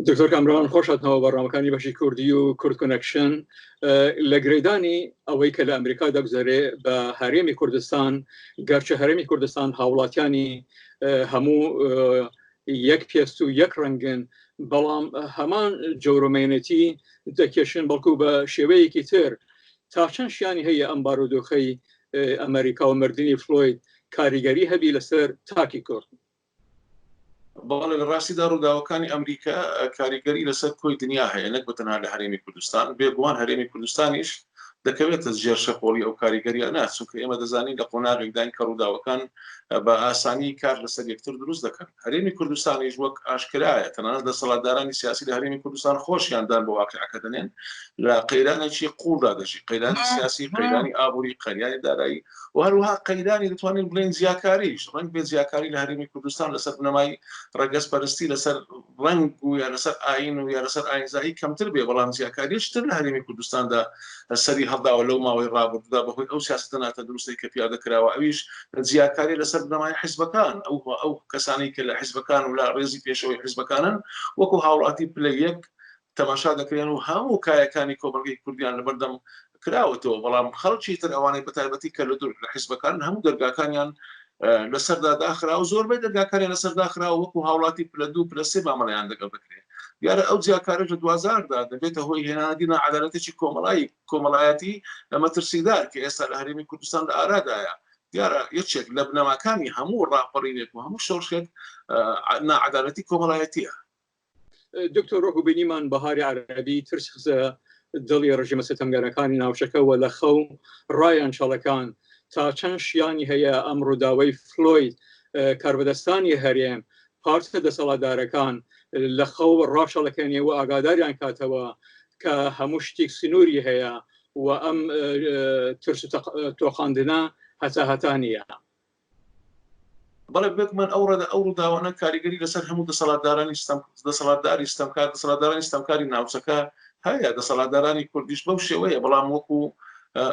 دکتۆر کامران خۆشاتنەوە بەڕامەکانی بەشی کوردی و کورد کۆنەکشن لە گرێدانی ئەوەی کە لە ئەمریکا دەگوزەرێ بە هەرێمی کوردستان گەرچە هەرێمی کوردستان هاوڵاتیانی هەموو یەک پێست و یەک ڕەنگن بەڵام هەمان جەورۆمێنێتی دەکێشن بەڵکو بە شێوەیەکی تر تا چەند شیانی هەیە ئەم بارودۆخەی ئەمریکا و مردنی فلۆید کاریگەری هەبی لەسەر تاکی کورد؟ بەڵێ لە ڕاستیدا ڕووداوەکانی ئەمریکا کاریگەری لەسەر کۆی دنیا هەیە نەک بە تەنها لە هەرێمی کوردستان، بێگومان هەرێمی کوردستانیش دەکەوێتە ژێر شەپۆڵی ئەو کاریگەریانە، چونکە ئێمە دەزانین لە قۆناغێکداین کە ڕووداوەکان بە ئاسانی کار لەسەر یەکتر دروست دەکەن. هەرێمی کوردستانیش وەک ئاشکرایە تەنانەت دەسەڵاتدارانی سیاسی لە هەرێمی کوردستان خۆشیان دان بە واقیعەکە دەنێن، لە قەیرانێکی قووڵدا دەژی، قەیرانی سیاسی، قەیرانی ئابووری، قەیرانی دارایی و هەروەها قەیرانی دەتوانین بڵێین جیاکاریش، ڕەنگ بێت جیاکاری لە هەرێمی کوردستان لەسەر بنەمای ڕەگەزپەرستی لەسەر ڕەنگ و یا لەسەر ئایین و یا لەسەر ئایینزایی کەمتر بێ، بەڵام جیاکاریی تر لە هەرێمی کوردستاندا سەری هەڵداوە لەو ماوەی ڕابردوودا بەهۆی ئەو سیاسەتە ناتەندروستەی کە پیادە کراوە ئەویش جیاکاری لەسەر بنەمای حیزبەکان، ئەو ئەو کەسانەی کە لە حیزبەکان و لە ڕێزی پێشەوەی حیزبەکانن وەکو هاوڵاتی پلە یەک تەماشا دەکرێن و هەموو کایەکانی کۆمەڵگەی کوردیان لەبەردەم کراوەتەوە، بەڵام خەڵکی تر ئەوانەی بەتایبەتی کە لە دوور لە حیزبەکانن هەموو دەرگاکانیان لەسەردا داخراوە، زۆربەی دەرگاکانیان لەسەر داخراوە، وەکو هاوڵاتی پلە دوو پلە سێ مامەڵەیان لەگەڵ دەکرێت. دیارە ئەو جیاکاریش لە دواجاردا دەبێتە هۆی هێنانەدی ناعەدالەتێکی کۆمەڵایی کۆمەڵایەتی مەترسیدار کە ئێستا لە هەرێمی کوردستان لە ئارادایە. دیارە یەکێک لە بنەماکانی هەموو ڕاپەڕینێک و هەموو شۆڕشێک ناعەدالەتی کۆمەڵایەتییە. دکتۆر وەکو بینیمان بەهاری عەرەبی ترس خستە دڵی ڕژێمە ستەمگەرەکانی ناوچەکە و لە خەو ڕایان چەڵەکان تا چەند شیانی هەیە ئەم ڕووداوەی فلۆید کاربەدەستانی هەرێم پارتە دەسەڵاتدارەکان لە خەو ڕاچەڵەکەنێ و ئاگاداریان کاتەوە کە هەموو شتێک سنووری هەیە و ئەم ترس و تۆقاندنە هەتا هەتا نییە. بەڵێ بێگومان ئەو ڕەدە ئەو ڕووداوانە کاریگەری لەسەر هەموو دەسەڵاتدارانی ستەم دەسەڵاتداری ستەمکار دەسەڵاتدارانی ستەمکاری ناوچەکە هەیە دەسەڵاتدارانی کوردیش بەو شێوەیە بەڵام وەکو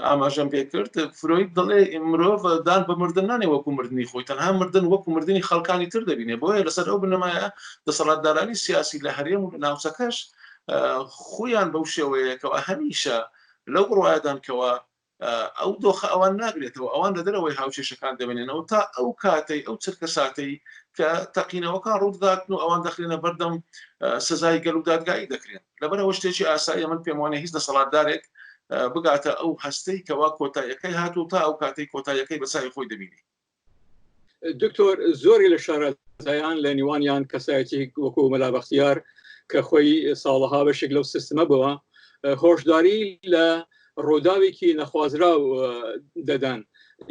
ئاماژەم پێکرد فرۆید دەڵێ مرۆڤ دان بە مردن نانێ وەکو مردنی خۆی تەنها مردن وەکو مردنی خەڵکانی تر دەبینێ بۆیە لەسەر ئەو بنەمایە دەسەڵاتدارانی سیاسی لە هەرێم و لە ناوچەکەش خویان بەو شێوەیەکەوە هەمیشە لەو بڕوایەدان کەوا ئەو دۆخە ئەوان ناگرێتەوە، ئەوان لە دەرەوەی هاوکێشەکان دەمێننەوە تا ئەو کاتەی، ئەو چرکەساتەی کە تەقینەوەکان ڕوودەداتن و ئەوان دەخرێنە بەردەم سزای گەل و دادگایی دەکرێن. لەبەرئەوە شتێکی ئاساییە من پێم وانیە هیچ دەسەڵاتدارێک بگاتە ئەو هەستەی کەوا کۆتاییەکەی هاتووە تا ئەو کاتەی کۆتاییەکەی بە چاوی خۆی دەبینی. دکتۆر زۆری لە شارەزایان لە نێوانیان کەسایەتی وەکو مەلا بەختیار کە خۆی ساڵەها بەشێک لەو سیستمە بووە هۆشداری لە ڕووداوێکی نەخوازراو دەدەن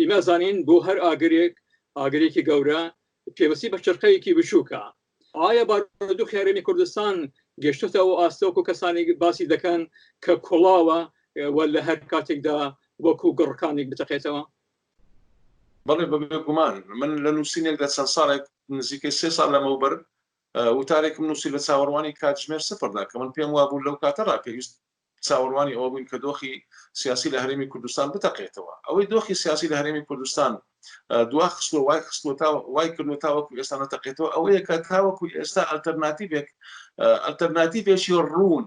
ئیمە زانین بۆ هەر ئاگرێک ئاگرێکی گەورە پێویستی بە چرقەیەکی بچووکە ئایا بارودۆخی هەرێمی کوردستان گەشتۆتە ئەو ئاستە وەکو کەسانی باسی دەکەن کە کوڵاوە و لە هەر کاتێکدا وەکو گڕکانێک بتەقێتەوە؟ بەڵێ بە بێگومان من لە نووسینێکدا چەند ساڵێک نزیکەی سێ ساڵ لەمەوبەر وتارێکم نووسی لە چاوەڕوانی کاتژمێر سفردا کە من پێم وابوو لەو کاتەڕا پێویست چاوەڕوانی ئەوە بووین کە دۆخی سیاسی لە هەرێمی کوردستان بتەقێتەوە ئەوەی دۆخی سیاسی لە هەرێمی کوردستان دوا خستووە وای خستووە تا وای کردووە تاوەکو ئێستا نەتەقێتەوە ئەوەیە کە تاوەکو ئێستا ئەلتەرناتیڤێک ئەلتەرناتیڤێکی ڕوون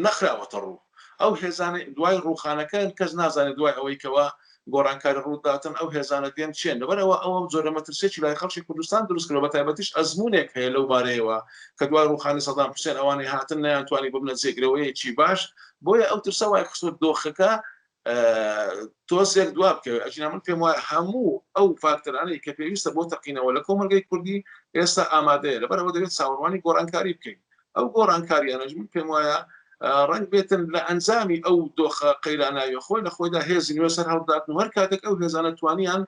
نەخراوەتە ڕوو. ئەو هێزانەی دوای ڕووخانەکەن کەس نازانێت دوای ئەوەی کەوا گۆڕانکاری ڕووداتن ئەو هێزانە دێن چێن لەبەرئەوە ئەوە جۆرە مەترسیەکی لای خەڵکی کوردستان دروست کردوە بەتایبەتیش ئەزموونێک هەیە لەو بارەیەوە کە دوای ڕووخانی سەدام حوسێن ئەوانەی هاتن نەیانتوانی ببنە جێگرەوەیەکی باش بۆیە ئەو ترسە وای خستوە دۆخەکە تۆزێک دوا بکەوێت ئەگینا من پێم وایە هەموو ئەو فاکتەرانەی کە پێویستە بۆ تەقینەوە لە کۆمەڵگەی کوردی ئێستا ئامادەیە لەبەرئەوە دەبێت چاوەڕوانی گۆڕانکاری بکەین ئەو گۆڕانکاریانەش من پێم وایە ڕەنگ بێتن لە ئەنجامی ئەو دۆخە قەیراناویە خۆی لە خۆیدا هێزی نوێ سەر هەڵبداتن و هەر کاتێک ئەو هێزانە توانیان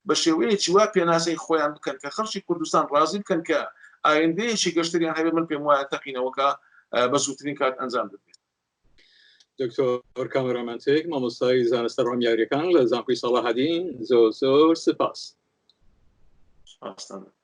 بە شێوەیەکی وا پێناسەی خۆیان بکەن کە خەڵکی کوردستان ڕازی بکەن کە ئایندەیەکی گەشتریان هەبێت من پێم وایە تەقینەوەکە بە زووترین کات ئەنجام دەدرێت. دکتۆر کامەران مەنتک مامۆستای زانستە ڕامیاریەکان لە زانکۆی سەڵاحەدین زۆر زۆر سپاس. سپاستان دەکەم.